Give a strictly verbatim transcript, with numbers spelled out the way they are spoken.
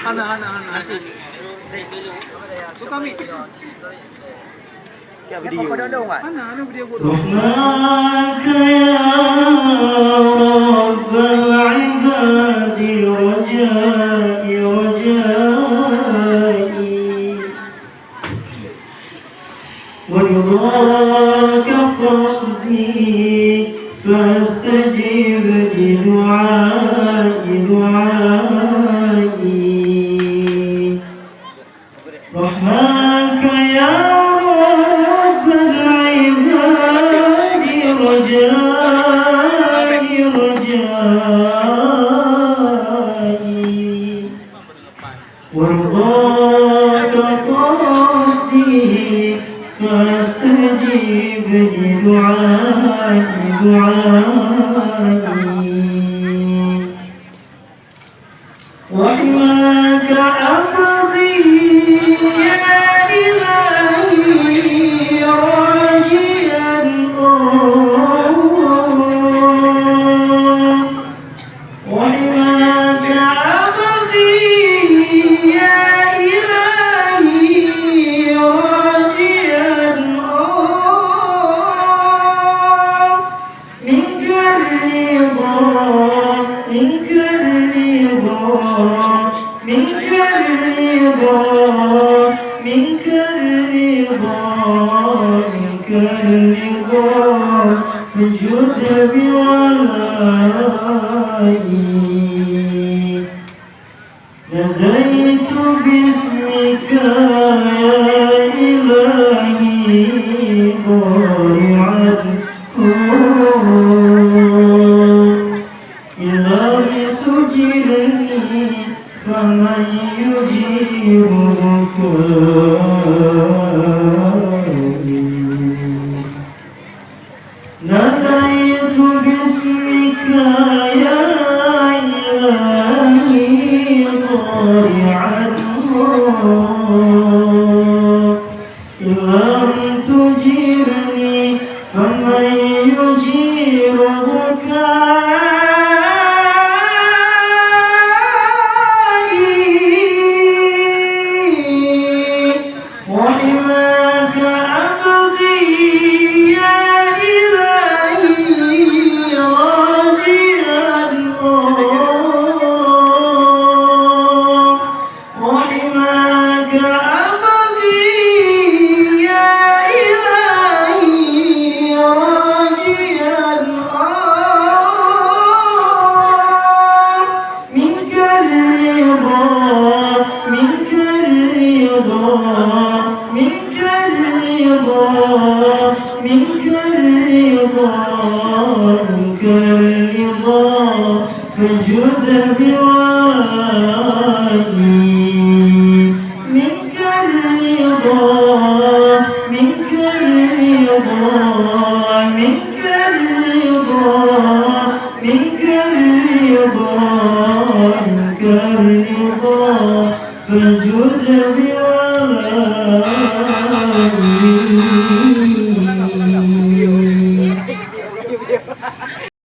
Hana, hana, hana. Buka mic. Hana, hana video buat. رحماك يا رب العباد رجائي، ورضاك قصدي فاستجب لدعائي، دعائي. رحماك يا رب العباد رجائي، رجائي. ورضاك قصدي فاستجب لدعائي، دعائي. وحماك أبغي يا إلهي راجيا، وحماك أبغي يا إلهي راجيا منك الرضا، منك الرضا، منك الرضا، منك الرضا، منك الرضا، فجد بولائي. ناديت باسمك يا إلهي ضارعا، إن لم تجرني فمن يجير بكائي. ناديت باسمك يا إلهي ضارعا، إن لم تجرني فمن يجير بكائي. وحماك أبغي يا إلهي راجيا، وحماك أبغي يا إلهي راجيا، منك الرضا، منك الرضا، منك الرضا، منك الرضا، منك الرضا، فجد بولائي. منك الرضا، منك الرضا، منك الرضا، منك الرضا، منك الرضا.